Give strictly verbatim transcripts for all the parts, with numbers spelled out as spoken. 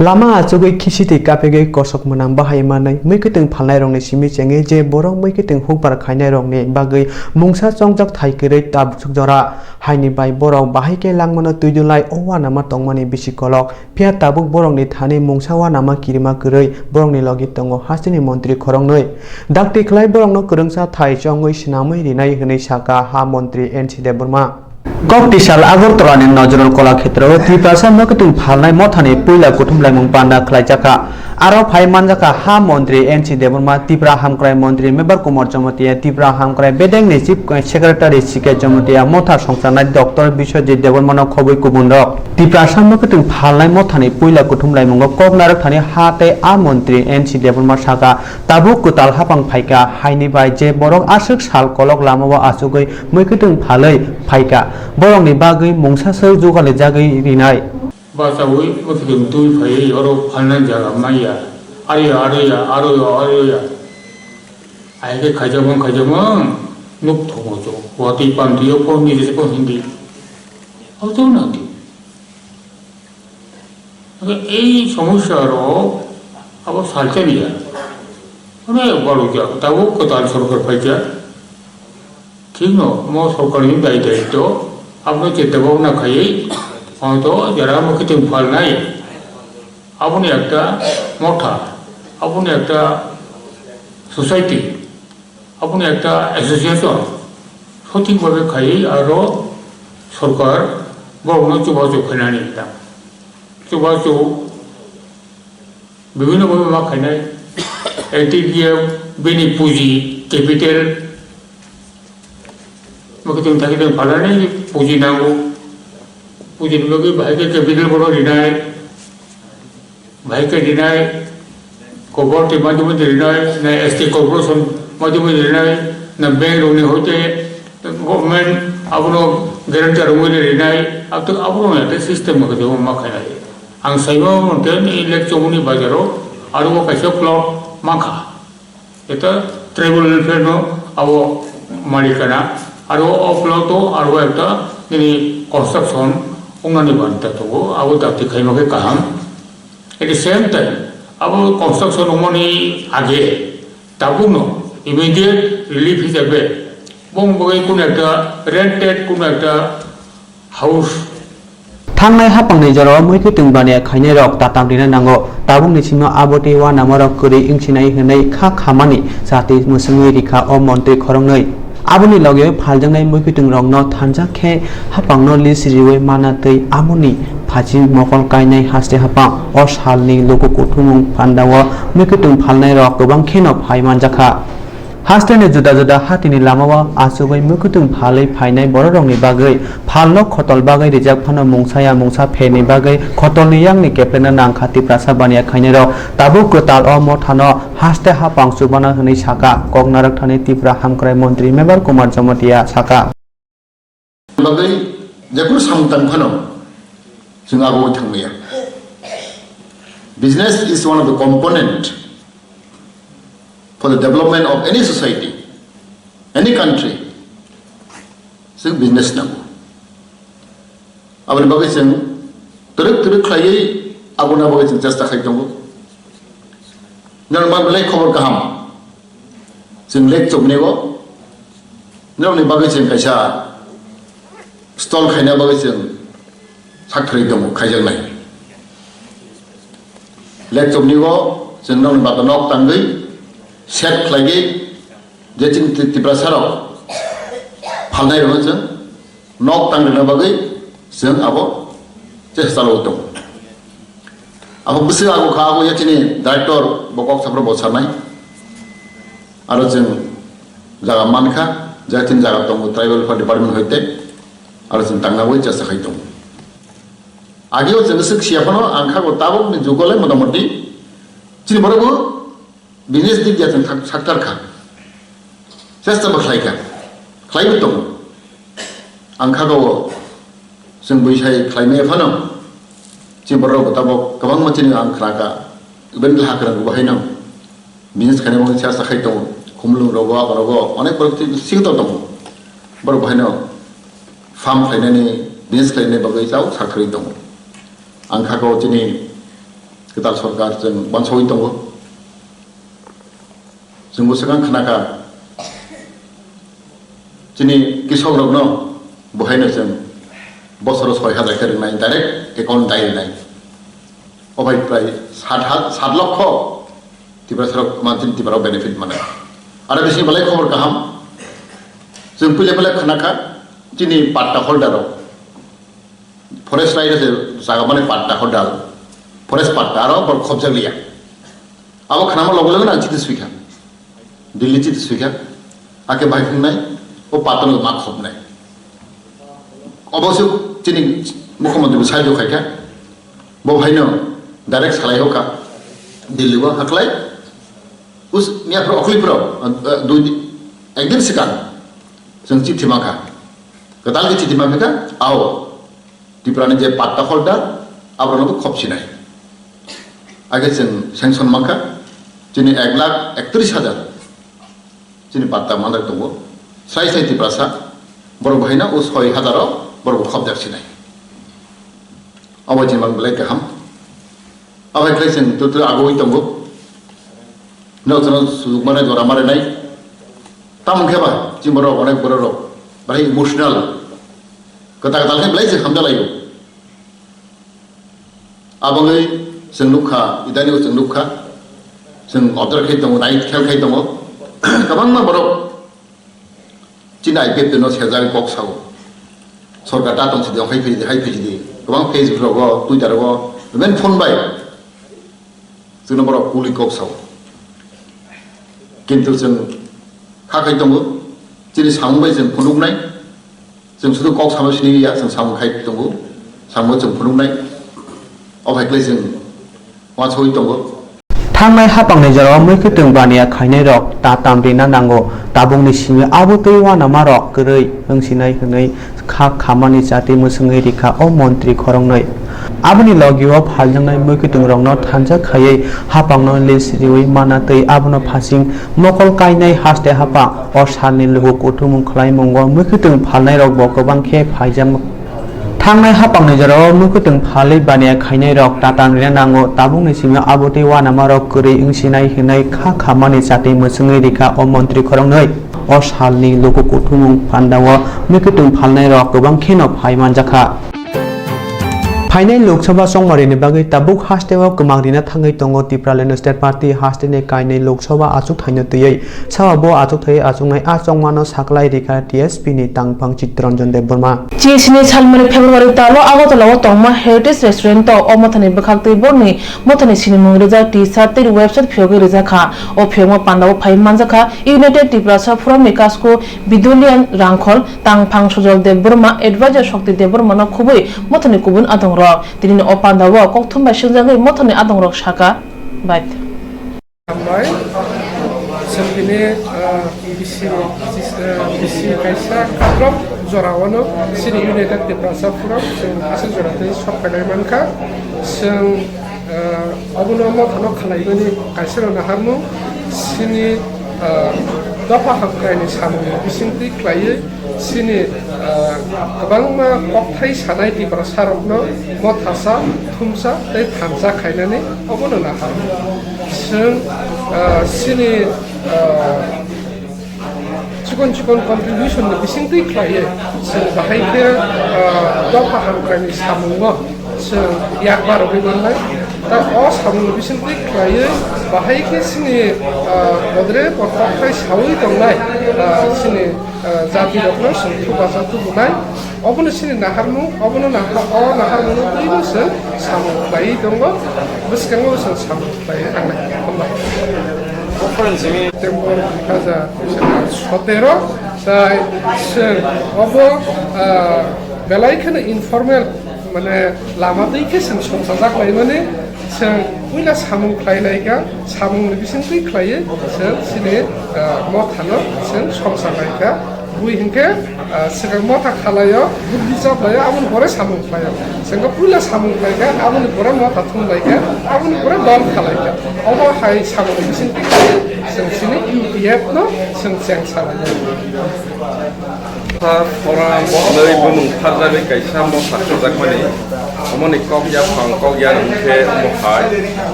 Lama achugwi khisi twi kapegwi kosok mwnang bahai manwi mui kwtwng phalnairokni simi chengwi je borok mui kwtwng hukbar khainairokni bagwi mungsa chongjak thai kwrwi tabuk jora haini bai borok bahai khe langmano twi dulai o uanama tongmani bisi kolok. Phiya tabuk borokni thani mungsa uanama kirima kwrwi borokni logi tongo hasteni montri khoroknwi. Dakti khlai borokno kwrwngsa thai chongwi swnamwi rinai hwnwi sakha ha montri N C Debbarma. Kok tisal Agartala ni Nojrol Kolakhetra o Tiprasa mwkhwtwng phalnai mothani puila kuthum laimung panda khlaijakha. Aro phai manjakha ha montri N C Debbarma, Tipra hamkrai montri Mebar Kumar Jamatia, Tipra hamkrai bedeng ni chief secretary C K Jamatia, motha songcharnai Doctor Biswajit Debbarma no khobwi kubun rok. Tiprasa mwkhwtwng phalnai mothani puila kuthum laimungo kok narwk thani ha tei a montri N C Debbarma sakha, tabuk kwtal hapang phaikha, haini bai je borok aswk sal kolok lamao achugwi mwkhwtwng phalwi phaikha, borokni bagwi mungsa swk jugalijagwi rinai. Bachaui mwkhwtwng twi phaiwi oro phalnai jaga manya. Aroya, aroya, aroya, aroya. Ahai khe khaijakmung, khaijakmung, nuk thongo chwng. Watwi pamtwi o phone ni jesa phone hindi. Abo to nangdi. Ei somosya rok abo salsa niya. Onek barokjak, tabuk kwtal sorkar phaikha. Thikno mo sorkarni dai daitw abono chinte bhabna khaiwi, hoito jera mwkhwtwng phalnai, aboni ekta motha, aboni ekta society, aboni ekta association sothik bhabe khaiwi aro sorkar borokno chubachu khainani ta. Chubachu bibhinno bhabe ma khainai, N T D F bini puji, capital, mwkhwtwng thangwi tong phalnani puji nango. Pujini bagwi bahai khe capital bono rinai, bahai khe rinai, kobor tei madi madi rinai, na S T corporation madi madi rinai, na bank rokni hoite government abono guarantee rwngwi rinai, abo to abono system mwkhwtwng ma khainai. Ang saimano hwnkhe ni lek choboni bazaro aro o kaisa plot mankha. Eta tribal welfare no abo malikana aro o plot o aro ekta nini construction wngnani banta tongo, abo dakti khaima khe kaham. At the same time, abo construction wngmani age tabukno immediate relief hisabe bong bagwi kuno ekta rented kuno ekta house. Thangnai hapangni jorao muikwtwng baniya khainairok tatam rina nango. Tabukni simi abo tei uanamarok kwrwi wngsinai hwnwi kha khamani chati mwswngwi rikha o montri khoroknwi. Aboni loge phaljaknai muikwtwng rokno thansa khe hapangno list riwi mana tei aboni phachi mokol kainai haste hapang. O salni luku kuthumung pandao muikwtwng phalnai rok kwbang kheno phai manjakha. Hasteni juda juda hatini lamao achugwi muikwtwng phalwi phainai bororokni bagwi phalno khotol bagwi rijak phano mungsaya mungsa pherni bagwi khotolni yakni keplengna nangkha Tiprasa baniya khainairok. Tabuk kwtal o mothano haste hapang chubana hwnwi sakha, kok narwk thani Tipra hamkrai montri Mebar Kumar Jamatia sakha. Bagwi jephuru samung tang phano chwng abo thangmaya. Business is one of the component for the development of any society, any country. Chwng business nango. Aboni bagwi chwng twrwk twrwk khlaiwi aboni bagwi chwng chesta khai tongo. Norok ma belai khobor kaham. Chwng lek chobni o norokni bagwi chwng kaisa stall khaina bagwi chwng sak thwrwi tongo, khaijaknai. Lek chobni o chwng norokni bagwi nok tangwi set khlaigwi je chini Ti-, Tiprasa rok phalnai rokno chwng nok tang rwna bagwi chwng abo chesta chalwi tongo. Abo bwswk abo kha, abo ya chini director bo kok saphuru bo sanai. Aro chwng jaga mankha, je chini jaga tongo tribal welfare department hoite, aro chwng tangna bagwi chesta khai tongo. Ageo chwng swk siya phano ang kha bo tabuk ni jugo le motamoti chini borok bo business dik ya chwng thak-, thaktar kha. Chesta bo khlai kha. Khlai bo tongo. Ang kha bo chwng bui sai khlai maya phano. Chini borok bo tabuk kwbangma chini ang khna kha. Iben ha kwrwng bo haino business khaina bo chesta khai tongo. Khumulwng rogo, abo rogo onek borok chini sing to tongo. Borok bo haino farm khlainani, business khlainani bagwi chao sak thwrwi tongo. Ang kha bo chini Kwtal sorkar chwng uansugwi tongo. Chwngbo swkang khnakha, chini kisokrokno bohaino chwng bosoro soi hajar khe rwnai, direct account dai rwnai. O bai prai sat ha-, sat lokho Tiprasarok mantin Tiprarok benefit mano. Aro bisi belai khobor kaham. Chwng puila belai khnakha, chini patta holder rok. Forest right se jaga mane patta holder. Forest patta aro bor khobjak liya. Abo khnama logo logo na chiti swikha. Delhi chiti swikha. Ake bai phingnai, o patta no ma khobnai. Obo se chini mukhyamantri bo saijo khaikha. Bo bhaino direct salai hokha. Delhi o haklai. Us, miya phro, okli phro, eh, dui di-, ekdin sikang, chwng chithi mankha. Kwtal khe chithi mankha, ao, Tripura ni je patta holder, aborok no khop sinai. Age chwng sanction mankha, chini ek lakh ektris hajar, chini patta manjak tongo. Sai sai Tiprasa, borok bahai na o soi hajar o, borok bo khopjak sinai. Abo chini mang belai kaham. Abai khlai chwng twtwi agoi tongo. Nok chwng sujukmani jora marinai. Tamo khe ba, chini borok, onek borok rok, belai emotional. Kwtal kwtal khe belai se hamjalaio. Aboni chwng nukha, idani chwng nukha. Chwng observe khai tongo, nai khel khai tongo. Kwbangma borok Chini I P F T no sejak kok sao. Sorkar ta tong sidi, hai phaidi, hai phaidi. Kwbang Facebook rogo, Twitter rogo, even phone bai. Chwngno borok kuli kok sao. Kintu chwng kha khai tongo. Chini samung bai chwng phunuknai. Chwng sudu kok samo sini ya, chwng samung khai tongo. Samung chwng phunuknai. O hai khlai chwng uansugwi tongo. Thangnai haphangni jorao muikwthwng baniya khainairok tatam rina nango, tabukni simi abo tei uanamarok kwrwi wngsinai hwnwi kha khamani chati mwswngwi rikha o montri khoroknwi. Aboni logio phaljaknai muikwthwngrokno thansa khaiwi haphangno list riwi mana tei abono phasing mokol kainai haste haphang o salni luku kuthumung khlaimungo muikwthwng phalnairokbo kwbang khe phaijak. Thangnai haphangni jorao muikwthwng phalwi baniya khainairok tatam rina nango, tabukni simi abo tei uanamarok kwrwi wngsinai hwnwi kha khamani chati mwswngwi rikha o montri khoroknwi. O salni luku kuthumung pandao muikwthwng phalnairok kwbang kheno phai manjakha. Phainai Lok Sabha chongmarini bagwi tabuk hasteo kwmang rina thangwi tongo Tipraland State Party hasteni kainwi Lok Sabha achukthaino twiwi. Sabo achukthai achuknai a chongmano saklai rikha T S P ni tangphang Chittaranjan Debbarma. Chisini salmani February talo Agartala o tongma Heritage Restaurant o o mothani bwkhaktwi borni mothani sinimung rijak T-shirt tei website phiyogwi rijakha. O phiyokma pandao phai manjakha United Tiprasa Forum ni kasku Bidolian Rangkhol, tangphang Sujol Debbarma, advisor Shokti Debbarma no khubui mothani kubun adongrok. Tinini o pandao kokthum bai swngjagwi mothani adongrok saka. Bai. Hambai, chwng tini, ah, B C rok, ah, B C kaisa katrok jorao no chini United Tiprasa Forum chwng aswk jora tei sok phailai mankha. Chwng, ah, obono mothano khwlaimani kaisa rok naharmung chini, ah, dopha hamkraini samungni bisingtwi khwlaiwi chini, ah, kwbangma kokthai sanai Tiprasa rokno mothasa, thumsa tei thansa khainani obono naharmung. Chwng, ah, chini, ah, chikon chikon contribution ni bisingtwi khlaiwi chwng bahai khe, ah, dopha hamkraini samungo chwng yakbar rwgwi mannai. Ta o samungni bisingtwi khlaiwi bahai khe chini, ah, bodre kothok khai saui tongnai, ah, chini, ah, jati rokno chwng thupasa tubunai. Obono chini naharmung, obono naha-, o naharmungno twibo chwng samung khlaiwi tongo, bwskango chwng samung khlaiwi tangnai. Hambai. September dui hajar sotero, tai chwng obo, ah, belai kheno informal, mane, lama twi khe chwng songchajak laimani, chwng puila samung khlai lai kha, samungni bisingtwi khlaiwi chwng chini, ah, mothano chwng songcha lai kha. Bui hinkhe, ah, swkang motha khalaio, buddhi chap laio, aboni pore samung khlaio. Chwng khe puila samung khlai kha, aboni pore motha thum lai kha, aboni pore dol khalai kha. Obo hai samungni bisingtwi khlaiwi chwng chini U P F no chwng chengsa laio. Sa forum hwnwi bumung pharjagwi kaisa motha khuljakmani. Omoni kok yaphang kok yarwng khe omo hai.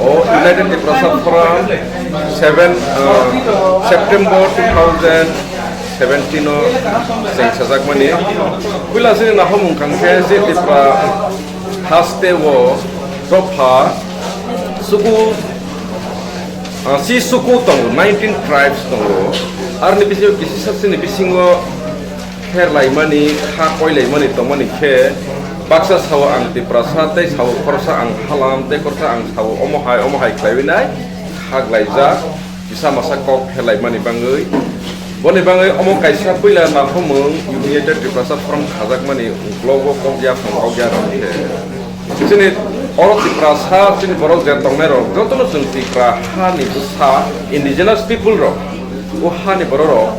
O United Tiprasa Forum seven, uh, September two thousand seventeen o cheng sajakmani. Puila chini nahamung kang khe je Tipra haste o dopha suku, ah, si suku tongo, nineteen tribes tongo. Aroni bisingo kisi sak chini bisingo kher laimani, kha koi laimani tongmani khe baksa sao ang Tiprasa tei sao khoroksa ang halam tei khoroksa ang sao omo hai omo hai khlaiwi nai kha glaijak, kisa masa kok pher laimani bangwi. Boni bangwi omo kaisa puila nahamung United Tiprasa Forum khajakmani uklogo kok yaphang kok yarwng khe. Chini oro Tiprasa, chini borok je tongnai rok, jotono chwng Tipra hani bwsa, indigenous people rok, o hani borok rok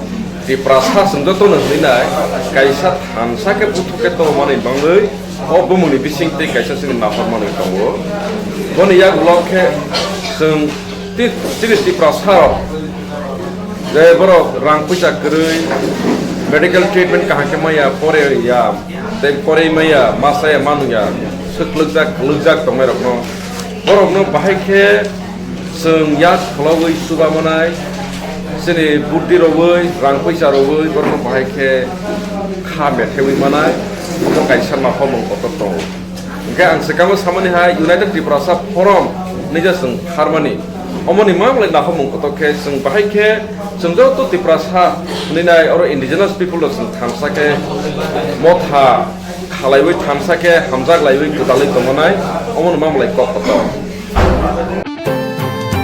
Tiprasa chwng jotono hinwi nai, kaisa thansa khe buthuk khe tongmani bangwi o bumungni bising tei kaisa chini nahormani tongo. Boni yak ulo khe chwng ti-, chini Tiprasa rok je borok rang puisa kwrwi, medical treatment kaham khe maya, pore ya, tei porwi maya, ma saya ma nungya, swklwkjak, kwlwkjak tongnairokno, borokno bahai khe chwng yak kholobwi chuba manai, chini buddhi rogwi, rang puisa rogwi, borokno bahai khe kha methewi manai, omo kaisa nahamung kotor tongo. Hwnkhe ang swkangno samani hai United Tiprasa Forum hinwi je chwng kharmani. Omoni mamlai nahamung kotor khe chwng bahai khe chwng joto Tiprasa hinwi nai oro indigenous people rok chwng thansa khe motha khalaiwi thansa khe hamjak laiwi gwdalwi tongonai, omono mamlai kok kotor.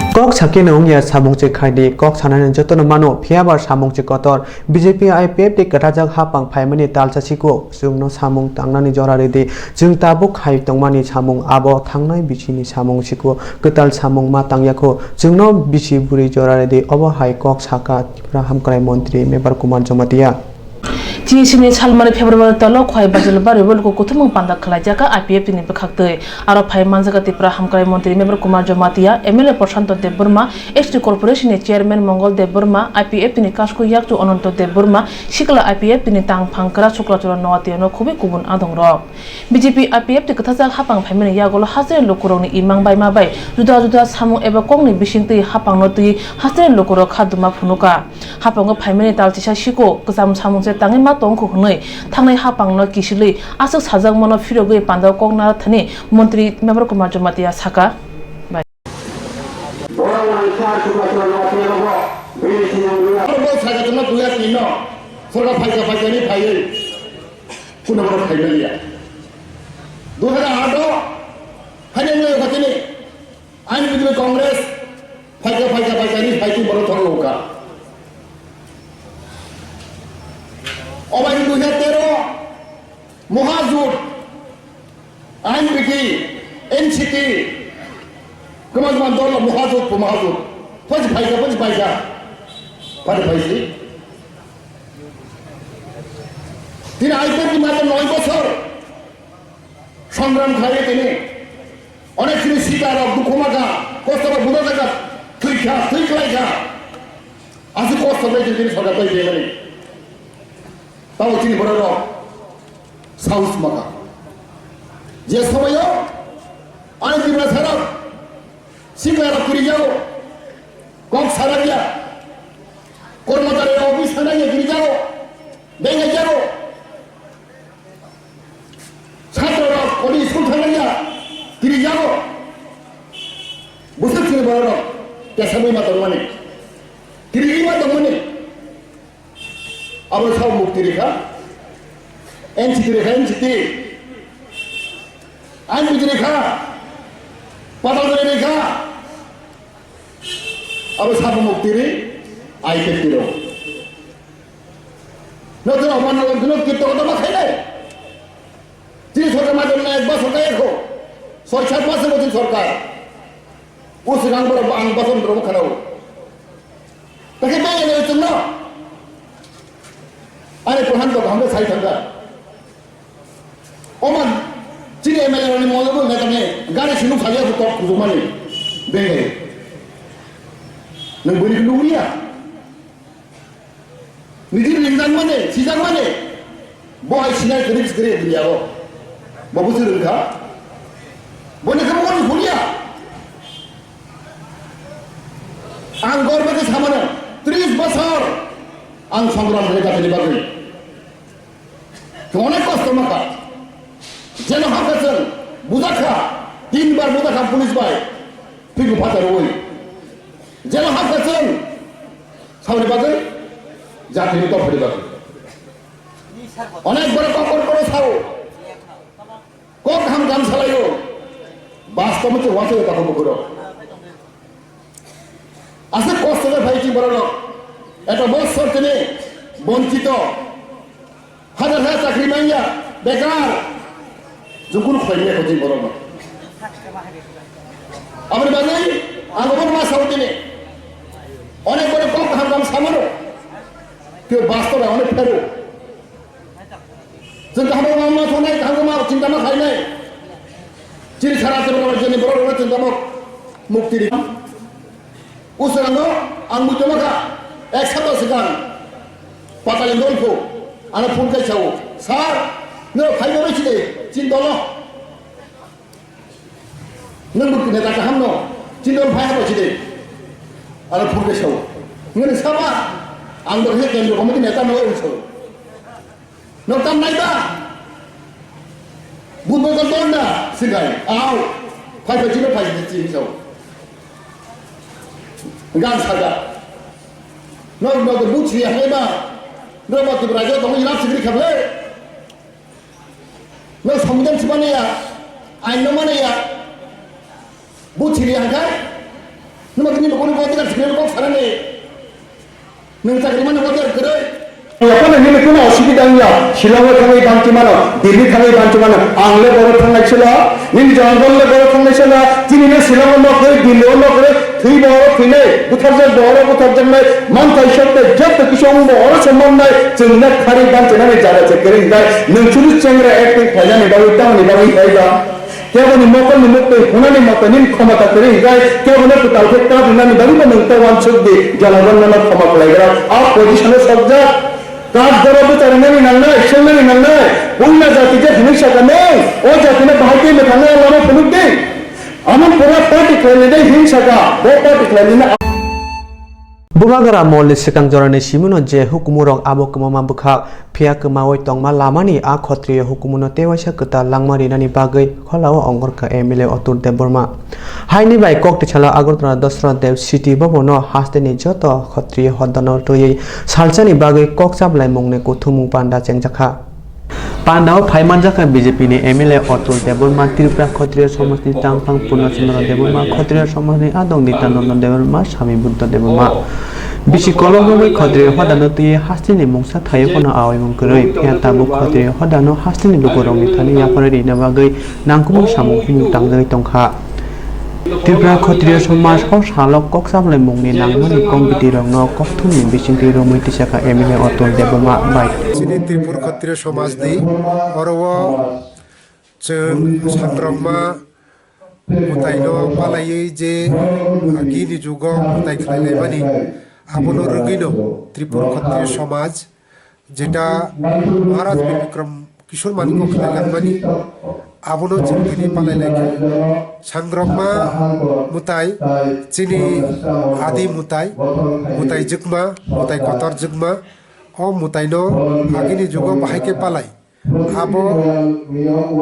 Kok sakeno wngya samung se khaidi, kok sanani jotono mano, phiyaba samung se kotor. B J P I P F T kwthajak hapang phaimani talsa siko, chwngno samung tangnani jora ridi, chwng tabuk khai tongmani samung abo thangnai bisini samung siko, kwtal samung ma tangyakho, chwngno bisi bwrwi jora ridi, obo hai kok saka Tripura Hamkrai Montri Mebar Kumar Jamatia. Chini sini salmari February tolo Khwai Bajulbari Welku kuthumung panda khlaijaka I P F T ni bwkhaktwi. Aro phai manjaka Tripura Hamkrai Montri Mebar Kumar Jamatia, M L A Prashanto Debbarma, S T Corporation ni Chairman Mongol Debbarma, I P F T ni Kasku Yakchu Ananto Debbarma, Sikla I P F T ni Tangphang Kwra Suklachura Noatia no khubui kubun adongrok. B J P I P F T kwthajak hapang phaimani yagulo hasteni lukurokni imang baima bai juda juda samung eba kokni bisingtwi hapangno twi hasteni lukurok kha duma phunuka. Hapango phaimani tal chisa siko kwcham samung se tangwi ma tongkho hwnwi thangnai hapangno kisilwi aswk sajakmano phirogwi pandao kok narathani montri Mebar Kumar Jamatia saka. Abo sajakma buya tino sorkar phaika phaikani phaiwi kuno borok phaimaliya. Dui hajar aat o haino wngwi kha chini. Aini bidire Congress phaika, phaika, phaika ni phai twi borok thorok wngkha. Obai ni dui hajar tero Mahajut, aini bidi N C P, kwma kwma dol Mahajut, Mahajut. Phaji phaika, phaji phaika. Phaji phaisi. Tini I P F T ni mata noi bosor. Songram khlaiwi tini onek chini sita rok dukhu ma kha, kosto rok buda kha, thwi kha, thwi khlai kha. Aswk kosto bai tini sorkar bai bemani. Tamo chini borok rok sahos ma kha. Je somoyo ani Tiprasa rok sikla rok kiri jago, kok sarak ya, kormotari rok office thana ya kiri jago, bengai jago. Chhatro rok kodi school thangya, tiri jago. Bwswk chini borok rok, tesa bai ma tongmani. Tiri ma tongmani. Abo sao mukti rikha. N C T rikha, N C T. Ain bidi rikha. Patal rikha. Abo sao mukti ri, I P F T rok. Nokjwng oman nokjwng kirto kotor ma khainai. Chini sorkar ma jonna ek bosor kaya kho. Soi sat mas bo chini sorkar. O swkang borok ang boson rok khanao. Takhe bai ene chwngno. Ani prohan to hamle sai thangka. Oman chini M L A rokni molo bo neta ni gari sinung salia ko kok khujumani. Bengre. Nang bini nungya. Niji ringjak mane, sijak mane. Bo hai sinai kwrwi kwrwi dunia o. Bo busi rwngkha. Ang gorbo khe samano, tris bosor ang songram khlai jatini bagwi. Onek kosto mankha. Jeno hakha chwng bujakha, tin bar bujakha police bai, phigu phatarwi. Jeno hakha chwng samani bagwi, jatini tophani bagwi. Onek boro kokor boro sao. Kok ham kam salayo. Bastob se wase ta ko bukuro. Ase kosto de phai chi borok. Eto bosor tini bonchito. Hajar hajar chakri manya. Bekar. Jukun khoyne ko chi borok. Aboni bagwi ang obo ma sao tini. Onek boro kok ham kam samano. Tei bastob onek phero. Chwng kaham ma ma thongnai, kaham ma chwng kaham khainai. Chini sara chwng rok jeni borok rok chwng kaham mukti ri. Usrango ang mui tongma kha ek sapta swkang Patali Dolphu ano phone khai sao, "Sir, no phai bai chide chin dolo." Nwng bo neta kaham no, chini dol phai habo chide. Aro phurbe sao. Nwng saba, ang bo khe kendro committee neta no ung sao. No tam nai ba. Bud bo dol da, sigai. Au. Phai phai chino phai chide chini sao. Gang saga. No no to buchi ya heba. No ma tu rajo to ina sigri khabe. No songdem sibani ya, ain no mani ya. Bu chiri angkai. Numa kini bukuni bote kan chiri kok sarani. Nung chakri mani bote kere. Yapana nini kuna osubida ya. Shillong thangwi banti mano, Delhi thangwi banti mano. Ang le boro thangnai sila, nini Jonagol le boro thangnai sila. Chini no Shillong no kere, Delhi no kere. Thwi borok thwinai, butharjak borok butharjaknai, manthai soknai, jotto kisa wngbo oro se mannai, chwng na khari ban chenani jaga se kwrwi hwnkhe, nwng chwngno chengra acting khlainani bagwi tamoni bagwi khlai ba? Keboni mokolni muktwi hwnani mata nini khomota kwrwi hwnkhe, kebono kwtal khe kap rwnani bagwi bo nwng ta uansuk di, jala ban nono khoma khlaigra, a position-o sokjak. Kap jora bwcharinani nangnai, swngnani nangnai, puila jati je hwnwi saka nwng, o jatino bahai twi mwthangna lama phunuk di. Amo pura party khlainani himsaka, bo party khlainani. Bubagra molni swkang jorani simino je hukumurok abo kwmama bwkhak, phiya kwmawi tongma lamani a khotriyo hukumuno tewaisa kwtal langma rinani bagwi kholao ongorkha M L A Atul Debbarma. Haini bai kok tisalo Agartala Dasarath Dev City bobono hasteni joto khotriyo hodano twiwi salsani bagwi kok chaplaimungni kuthumung panda chengjakha. Pandao phai manjakha B J P ni M L A Atul Debbarma, Tripura Khotriya Somajni Changphang Purna Chandra Debbarma, Khotriya Somajni Adong Nityananda Debbarma, Swami Buddha Debbarma. Bisi kolok romwi Khotriya hodano twiwi hasteni mungsa thaio phano aoimung kwrwi. Phiya tabuk Khotriya hodano hasteni lukurokni thani yapharwi rina bagwi nangkukmung samung himung tangjagwi tongkha. Tripura Khotriya Somaj o salo kok chaplaimungni nangmani committee rokno kokthumni bisingtwi romwi tisakha M L A Atul Debbarma bai. Chini Tripura Khotriya Somaj ni oro o chwng sangrokma mwtaino palaiwi je agini jugo mwtai khlai laimani abono rwgwino Tripura Khotriya Somaj jeta Maharaj Bikram Kishore Manikya khlai langmani, abono chwng tini palai lai kha. Sangrokma mwtai, chini adi mwtai, mwtai jwkma, mwtai kotor jwkma, o mwtaino agini jugo bahai khe palai. Abo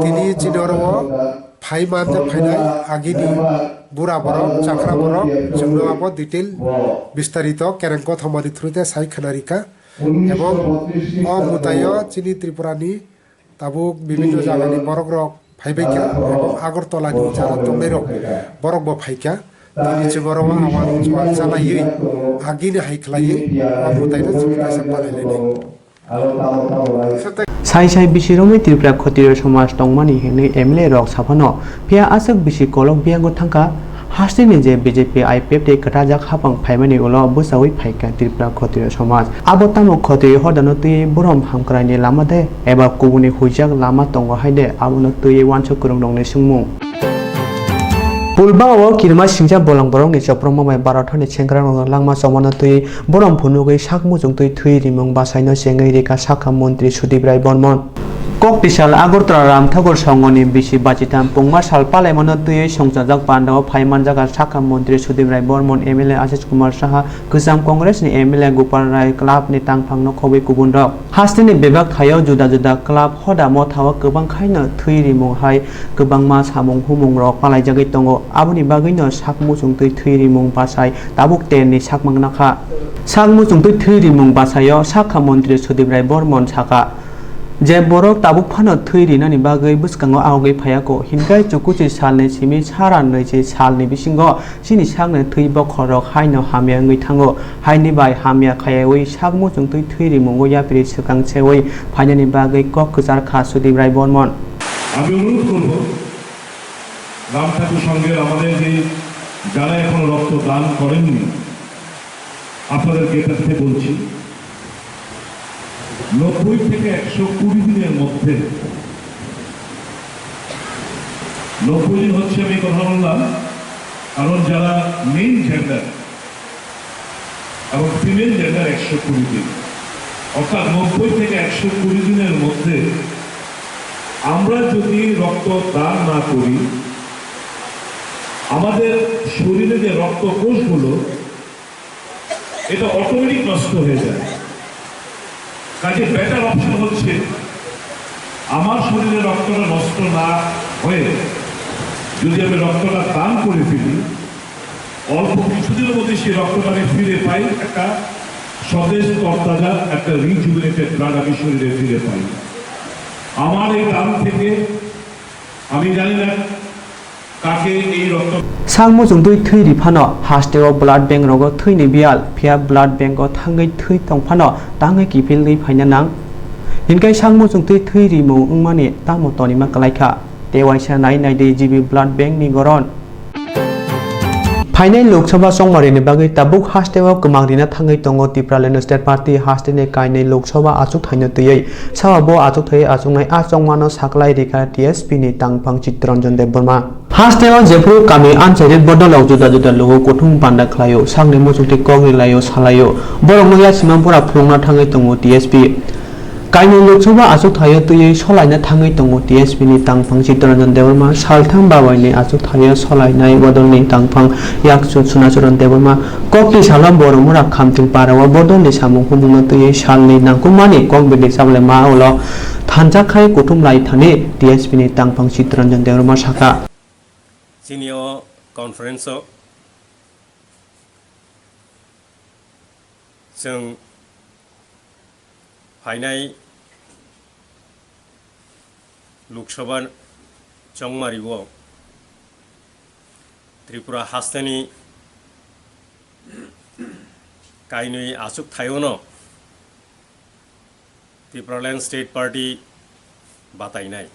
tini chini oro o phai manjak phainai agini bura borok, chakra borok, chwngno abo detail bistarito kereng kothomani through te sai khna rikha. Ebong o mwtaio chini Tripura ni tabuk bibinno jaga ni borok rok phaibai kha, ebong Agartala ni jara tongnai rok borok bo phai kha. Tini chwng oro o awan chuan chalaiwi agini hai khlaiwi o mwtaino chwng kaisa palai lainai. Sai sai bisi romwi Tripura Khotriya Somaj tongmani hinwi M L A rok saphano, phiya aswk bisi kolok biyago thangkha. Hasteni je B J P I P F tei kwtajak hapang phaimani ulo bwchaui phaikha Tripura Khotriya Somaj. Abo tamo Khotriya hodano twiwi borom hamkraini lama de eba kubuni huijak lama tongo hai de, abono twiwi uansuk kwrwngrokni swngmung. Pul Bangao kirima singcha bolong borokni chopropma bai Bharat hani sengkrakrokno langma chomano twi borom phunugwi sak muchungtwi thwi rimung basaino chengwi rikha sakha montri Sudip Rai Bormon. Kok tisal Agartala Ramthakur Songoni bisi bachitham pungma sal palaimano twiwi songchajak pandao phaimanjakha sakha montri Sudip Rai Bormon, M L A Ashish Kumar Saha, kwcham Congress ni M L A Gopal Rai club ni tangphang no khobwi kubun rok. Hasteni bebak thaio juda juda club hoda mothao kwbang khaino thwi rimung hai kwbangma samung humung rok palaijagwi tongo, aboni bagwino sak muchungtwi thwi rimung bachai tabuk terni sak mangna kha. Sak muchungtwi thwi rimung bachaio sakha montri Sudip Rai Bormon sakha, je borok tabuk phano thwi rinani bagwi bwskango ahogwi phaiya kho, hinkhai chukuchi salni simi sara nwichi salni bisingo chini sakni thwi bokhorok haino hamya wngwi thango. Haini bai hamya khayaiwi sak muchungtwi thwi rimungo yapri swkang sewi phainani bagwi kok kwchar kha Sudip Rai Bormon. আমি অনুরোধ করব রাম ঠাকুর সংঘের আমাদের যে যারা এখনো রক্ত দান করেননি, আপনাদের কৃতার্থে বলছি, নব্বই থেকে একশো কুড়ি দিনের মধ্যে, নব্বই দিন হচ্ছে আমি কথা বললাম, কারণ যারা মেইন জেন্ডার এবং ফিমেল জেন্ডার একশো কুড়ি দিন, অর্থাৎ নব্বই থেকে একশো কুড়ি দিনের মধ্যে আমরা যদি রক্ত দান না করি, আমাদের শরীরে যে রক্ত কোষগুলো, এটা অটোমেটিক নষ্ট হয়ে যায়। কাজে বেটার অপশন হচ্ছে আমার শরীরে রক্তটা নষ্ট না হয়ে যদি আমি রক্তটা দান করে ফেলি, অল্প কিছুদিনের মধ্যে সেই রক্তটা আমি ফিরে পাই, একটা সতেজ, তরতাজা, একটা রিজুভিনেটেড ব্লাড আমি শরীরে ফিরে পাই। আমার এই দান থেকে আমি জানি না কাকে এই রক্ত Sak muchungtwi thwi ri phano hasteo blood bank rogo thwini biyal, phiya blood bank o thangwi thwi tong phano tangwi kiphilwi phaina nang. Hinkhe sak muchungtwi thwi rimung wngmani tamo tonima kwlaikha? Tei waisa nai naidi G B blood bank ni goron. Phainai Lok Sabha chongmarini bagwi tabuk hasteo kwmang rina thangwi tongo Tipraland State Party. Hasteni kainwi Lok Sabha achukthaino twiwi, sabo bo achukthaio achuknai a chongmano saklai rikha T S P ni tangphang Chittaranjan Debbarma. Hasteo jephru kami anchairit bodolrok juda juda logo kuthum panda khlaio, sakni muchungtwi kok rilaio, salaio, borokno yasima bora phulukna thangwi tongo T S P. Kainwi Lok Sabha achukthaio twiwi solaina thangwi tongo T S P ni tangphang Chittaranjan Debbarma, saltham babaini achukthaio solainai bodolni tangphang yak Su-, Sunacharan Debbarma, kokti salo Boromura Khamting parao bodolni samung humungno twiwi salni nangkukmani kokbini chabalai ma ulo thansa khai kuthum lai thani T S P ni tangphang Chittaranjan Debbarma sakha. Chini o conference o chwng phainai Lok Sabha chongmario Tripura hasteni kainwi achukthaiono Tipraland State Party batainai.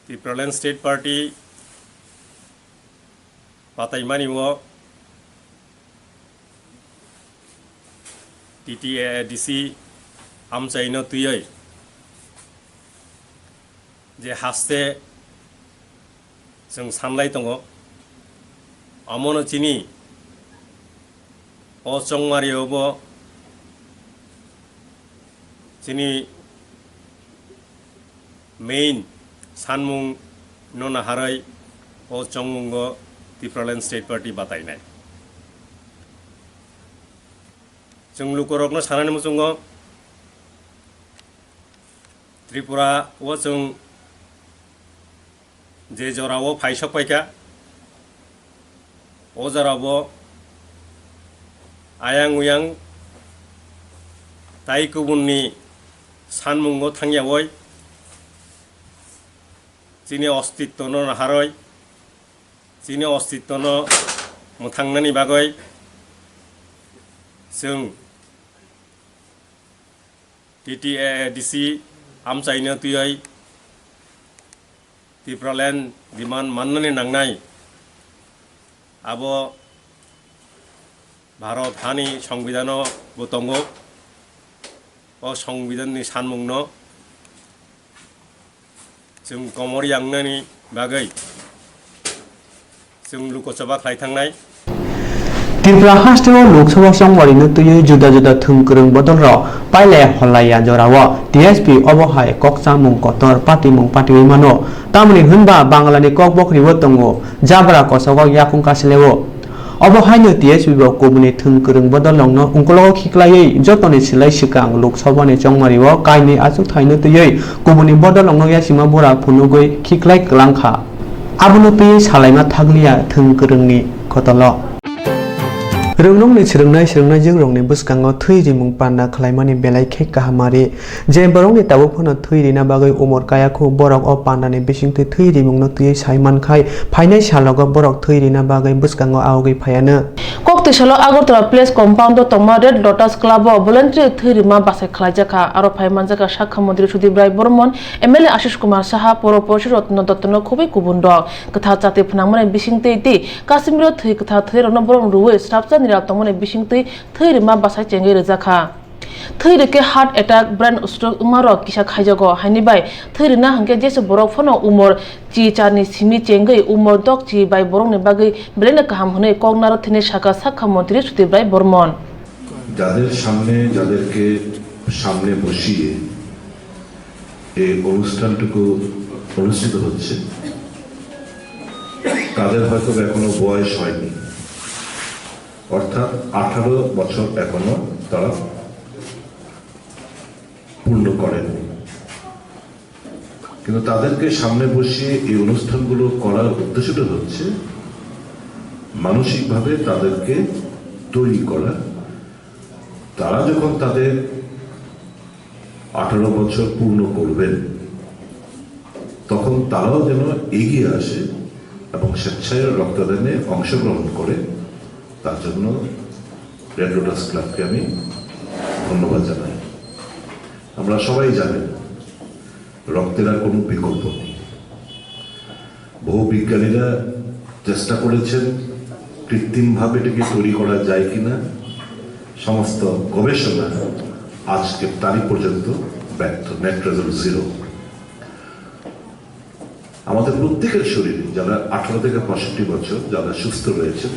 Tipraland State Party bataimani o T T A A D C amchaino twiwi je haste chwng sanlai tongo, omono chini o chongmario bo chini main sanmung no naharwi o chongmungo Tipraland State Party batainai. Chwng lukurokno sanani muchungo Tripura o chwng je jorao phaisok paikha, o jorao ayang uyang tai kubunni sanmungo thangyawi chini ostittono naharwi, chini ostittono mwthangnani bagwi chwng T T A A D C amchaino twiwi Tipraland demand mannani nangnai. Abo Bharat hani Songbidhano bo tongo. O Songbidhanni sanmungno chwng komor yangnani bagwi chwng luko choba khlai thangnai. Tripura hasteo Lok Sabha chongmarino twiwi juda juda thwng kwrwng bodolrok pailaya hollaiya jorao T S P obo hai kok chamung kotor patimung patiwi mano. Tamoni hwnba Bangalani kokbokrio tongo, jabra kosogo yakung kasileo. Obo haino T S P bo kubuni thwng kwrwng bodolrokno ungkologo khiklaiwi jotoni silai swkang Lok Sabhani chongmario kainwi achukthaino twiwi kubuni bodolrokno yasima bura phunugwi khiklai kwlangkha. Abono twiwi salaima thakliya thwng kwrwngni kotolo. Rwngnokni swrwngnai swrwngnaijwkrokni bwskango thwi rimung panda khlaimani belai khe kaham ari. Je borokni tabuk phano thwi rina bagwi umor kayakhu, borok o pandani bisingtwi thwi rimungno twiwi sai mankhai, phainai salogo borok thwi rina bagwi bwskango ahugwi phaianw. Kok twi salo Agartala Place Compound o tongma Red Lotus Club o voluntary thwi rima bachai khlaijakha. Aro phai manjakha sakha montri Sudip Rai Bormon, M L A Ashish Kumar Saha, Poro Porshid Ratna Dotto no khobwi kubun rok. Kwthar chati phnangmani bisingtwi tei Kashmir o thwi kwthar thwirokno borom rwui srapsa niral tongmani bisingtwi thwi rima bachai chengwi rwjakha. Thwi rwkhe heart attack, brain stroke wngmarok kisa khaijago. Haini bai thwi rwna hwnkhe jesa borok phano umor chi charni simi chengwi umor dok chi bai borokni bagwi belaino kaham hwnwi kok narwk thwinai sakha sakha montri Sudip Rai Bormon. যাদের সামনে, যাদেরকে সামনে বসিয়ে এই অনুষ্ঠানটুকু অনুষ্ঠিত হচ্ছে, তাদের হয়তো এখনো বয়স হয়নি, অর্থাৎ আঠারো বছর এখনো তারা পূর্ণ করেননি। কিন্তু তাদেরকে সামনে বসিয়ে এই অনুষ্ঠানগুলো করার উদ্দেশ্যটা হচ্ছে মানসিকভাবে তাদেরকে তৈরি করা। তারা যখন তাদের আঠারো বছর পূর্ণ করবেন, তখন তারাও যেন এগিয়ে আসে এবং স্বেচ্ছায় রক্তদানে অংশগ্রহণ করে। তার জন্য রেড লোটাস ক্লাবকে আমি ধন্যবাদ জানাই। আমরা সবাই জানেন, রক্তের আর কোনো বিকল্প নেই। বহু বিজ্ঞানীরা চেষ্টা করেছেন কৃত্রিমভাবে এটাকে তৈরি করা যায় কিনা। সমস্ত গবেষণা আজকে তারিখ পর্যন্ত ব্যর্থ, নেট রেজাল্ট জিরো। আমাদের প্রত্যেকের শরীরে, যারা আঠারো থেকে পঁয়ষট্টি বছর, যারা সুস্থ রয়েছেন,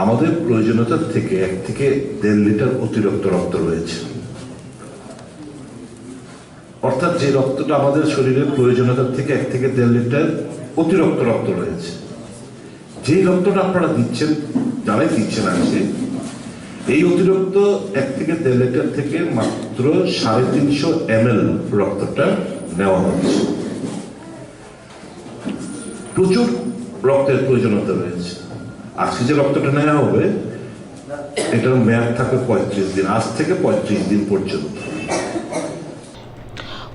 আমাদের প্রয়োজনীয়তার থেকে এক থেকে দেড় লিটার অতিরিক্ত রক্ত রয়েছে। অর্থাৎ যে রক্তটা আমাদের শরীরে প্রয়োজনীয়তার থেকে এক থেকে দেড় লিটার অতিরিক্ত রক্ত রয়েছে, যেই রক্তটা আপনারা দিচ্ছেন, যারাই দিচ্ছেন আজকে, এই অতিরিক্ত এক থেকে দেড় লিটার থেকে মাত্র সাড়ে তিনশো এমএল রক্তটা নেওয়া হচ্ছে। প্রচুর রক্তের প্রয়োজনীয়তা রয়েছে। আজকে যে রক্তটা নেওয়া হবে, এটার মেয়াদ থাকবে পঁয়ত্রিশ দিন, আজ থেকে পঁয়ত্রিশ দিন পর্যন্ত।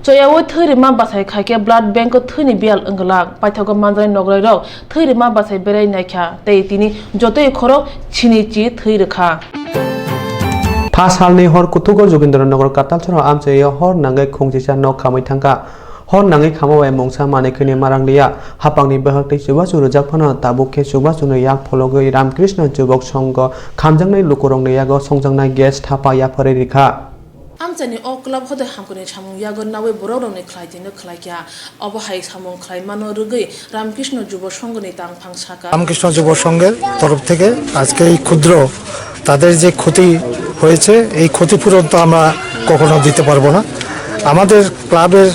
Choyaui thwi rima bachai khai khe blood bank o thwini biyal wng glak. Paithago manjani nograi rok thwi rima bachai berai naikha tei tini jotoi khorok chini chi thwi rwkha. Pha salni hor kuthugo Jogindra Nagar Katalsora amchaio hor nangwi khungchisa nok khamwi thangkha. Hor nangwi khama bai mungsa manwi khwini marang liya. Hapangni bwkhak tei chubachu rwjak phano tabuk khe chubachuni yak phologwi Ramkrishna Jubok Songho khamjaknai lukurokni yago songjaknai gas thapa yapharwi rikha. Amchaini o club hodai hamkrai samung yago nawi borokrokni khlaitwino khlaikha. Obo hai samung khlaimano rwgwi Ramkrishna Jubok Songhoni tangphang sakha. Ramakrishna যুব সংঘের তরফ থেকে আজকে এই ক্ষুদ্র তাদের যে ক্ষতি হয়েছে, এই ক্ষতিপূরণ তো আমরা কখনো দিতে পারবো না। আমাদের ক্লাবের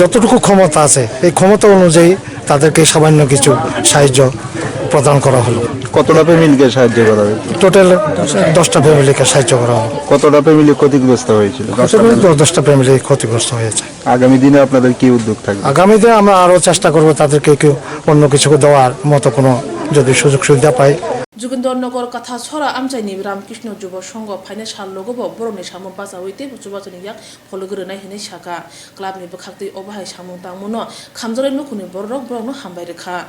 যতটুকু ক্ষমতা আছে, এই ক্ষমতা অনুযায়ী তাদেরকে সামান্য কিছু সাহায্য প্রদান করা হলো। কতটা ফ্যামিলিকে সাহায্য করা হয়েছে? টোটাল দশটা ফ্যামিলিকে সাহায্য করা হলো। কতটা ফ্যামিলি ক্ষতিগ্রস্ত হয়েছিল? দশটা টোটাল ফ্যামিলি। দশ দশটা ফ্যামিলি ক্ষতিগ্রস্ত হয়েছে। আগামী দিনে আপনাদের কি উদ্যোগ থাকবে? আগামীতে আমরা আরও চেষ্টা করব তাদেরকে একটু অন্য কিছু দেওয়ার মতো কোনো যদি সুযোগ সুবিধা পাই। Jogindra Nagar Kathasora amchaini Ramkrishna Jubok Songho phainai sal logobo borokni samung bachaui tei chubachuni yak phologwi rwnai hinwi sakha. Clubni bwkhaktwi obo hai samung tangmano khamjaknai lukurokni bororok borokno hambai rwkha.